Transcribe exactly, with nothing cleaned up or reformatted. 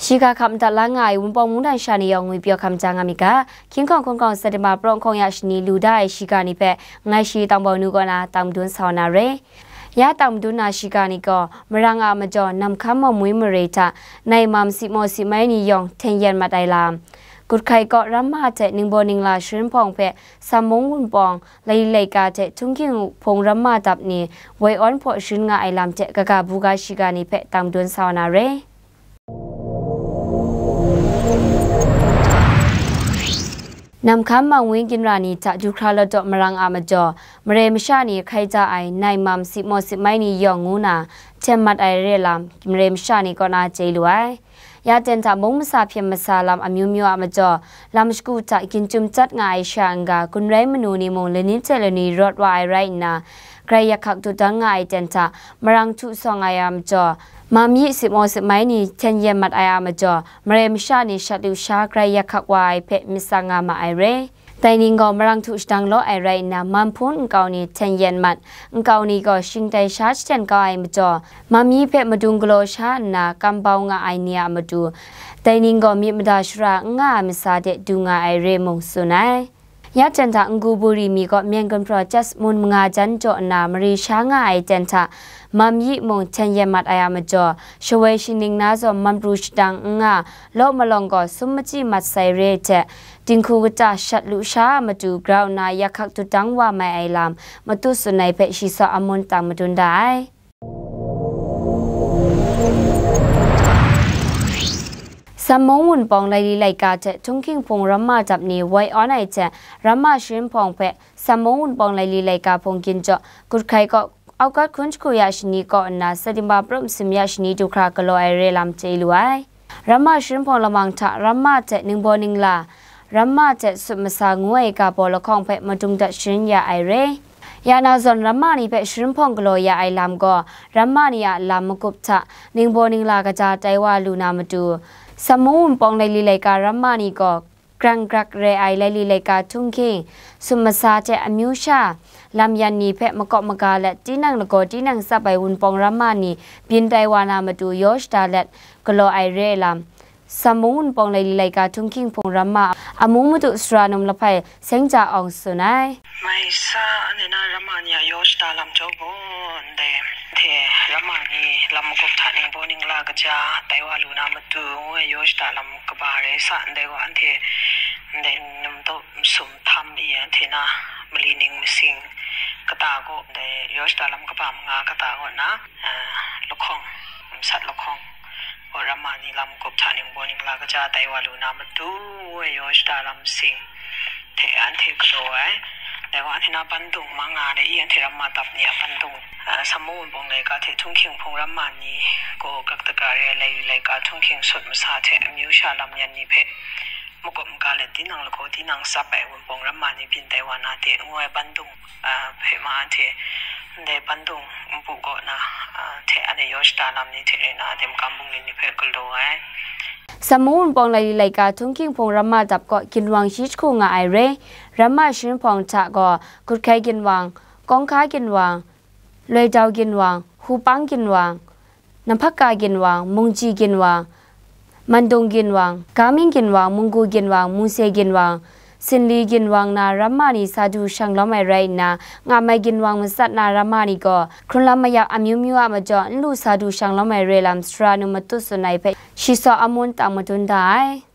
Shiga hkap madat la nga ai Wunpawng mungdan sha ni yawng ngwi pyaw hkam ja nga mi ga, King Kong Hkun Kong September prawng hkawng ya shani lu da ai shiga ni hpe ngai shi Tang Bau Nu kaw na tang madun sa wa na re. Ya tang madun na shiga ni gaw, Marang a majaw Namhkam Mawngwi mare hta nai mam simo simai ni yawng hten yen mat ai lam, Guthkai kaw Ramma hte Ningbaw Ningla Sharin Hpawng hpe Sammung Wunpawng, Laili Laika hte Htunghking Hpung Ramma dap ni woi awn hpaw sharin nga ai lam hte kaga buga shiga ni hpe tang madun sa wa na re. Namhkam Mawngwi ginra ni hta du hkra lawt daw marang a majaw, mare masha ni hkai da ai nai mam simo simai ni yawng ngu na hten mat ai re lam, mare masha ni kaw na chye lu ai. Ya ten hta mung masa hpyen masa lam amyu myu a majaw, lam shagu hta ginchyum chyat nga ai sha n-ga, gun rai manu ni mung lani hte lani rawt wa ai rai nna, grai yak hkak dut dan nga ai ten hta marang htu sawng ai a majaw, mam yi simo simai ni hten yen mat ai a majaw, mare masha ni shat lusha grai yak hkak wa ai hpe myit tsang nga ma ai re. Dai ning gaw marang htu shadang law ai rai nna, mam hpun nkau ni hten yen mat, nkau ni gaw shingtai sha jahten kau ai majaw, mam yi hpe madung galaw sha nna kam bau nga ai ni a matu, dai ning gaw myit mada shara n nga ai masa de du nga ai re mung tsun ai. Ya ten hta Nggu Buri mi gaw myen gumhpraw chyat mun manga jan jaw nna mari sha nga ai ten hta, mam yi mung hten yen mat ai a majaw, shawoi shaning na zawn mam pru shadang n nga, law malawng gaw sum machyi mat sai re hte, dinghku kata shat lusha a matu grau nna yak hkak dut dang wa mai ai lam, matut tsun ai hpe shi saw amun tang madun da ai. Sammung Wunpawng Laili Laika hte Htunghking Hpung Ramma dap ni woi awn ai hte, Ramma Sharin Hpawng hpe Sammung Wunpawng Laili Laika hpung ginjaw, Guthkai kaw Aukat hkun jahku ya shani kaw nna September prum sim ya shani du hkra galaw ai re lam chye lu ai. Ramma Sharin Hpawng lamang hta Ramma hte Ningbaw Ningla, Ramma hte Sut Masa ngu ai ga baw lahkawng hpe madung dat sharin ya ai re. Ya na zawn Ramma ni hpe Sharin Hpawng galaw ya ai lam gaw, Ramma ni a lam magup hta Ningbaw Ningla kaja tai wa lu na matu, Sammung Wunpawng Laili Laika Ramma ni gaw, grang grak re ai Laili Laika Htunghking, Sut Masa hte amyu sha lam yan ni hpe makawp maga let, tinang lagaw tinang tsap ai Wunpawng Ramma ni byin tai wa na matu yaw shada let galaw ai re lam, Sammung Wunpawng Laili Laika Htunghking Hpung Ramma a mung madu sara num lahpai Seng Ja Awng tsun ai. Mai sa, anhte na Ramma ni a yaw shada lam jaw gaw, ndai hte Ramma ni lam magup hta Ningbaw Ningla kaja tai wa lu na matu ngu ai yaw shada lam kaba rai sa, ndai gaw anhte ndai num daw masum htam i, anhte na mali ning masing kata gaw, ndai yaw shada lam kaba manga kata gaw na, eh, lahkawng, masat lahkawng gaw Ramma ni lam magup hta Ningbaw Ningla kaja tai wa lu na matu ngu ai yaw shada lam sing hte anhte galaw ai. Dai wa, anhte na bandung manga le i, anhte Ramma dap ni a bandung, ah, Sammung Wunpawng Laika hte Htunghking Hpung Ramma ni gaw gak daga re ai Laili Laika Htunghking, Sut Masa hte amyu sha lam yan ni hpe makawp maga let, tinang lagaw tinang tsap ai Wunpawng Ramma ni byin tai wa na de ngu ai bandung, ah, hpe ma anhte ndai bandung npu kaw na, ah, hte anhte yaw shada lam ni hte re na, de makam bungli ni hpe galaw ai. Sammung Wunpawng Laili Laika Htunghking Hpung Ramma dap kaw ginwang shi jahku nga ai re. Ramma Sharin Hpawng hta gaw Guthkai ginwang, Kawngka ginwang, Loidau ginwang, Hupang ginwang, Namphaka ginwang, Mungji ginwang, Mandung ginwang, Gaming ginwang, Munggu ginwang, Mungse ginwang, Sinli ginwang na Ramma ni sa du shang lawm ai rai nna, nga mai ginwang matsat na Ramma ni gaw, hkrunlam mayak amyu myu a majaw, n lu sa du shang lawm ai re lam sara num matut tsun ai hpe, shi saw amun tang madun da ai.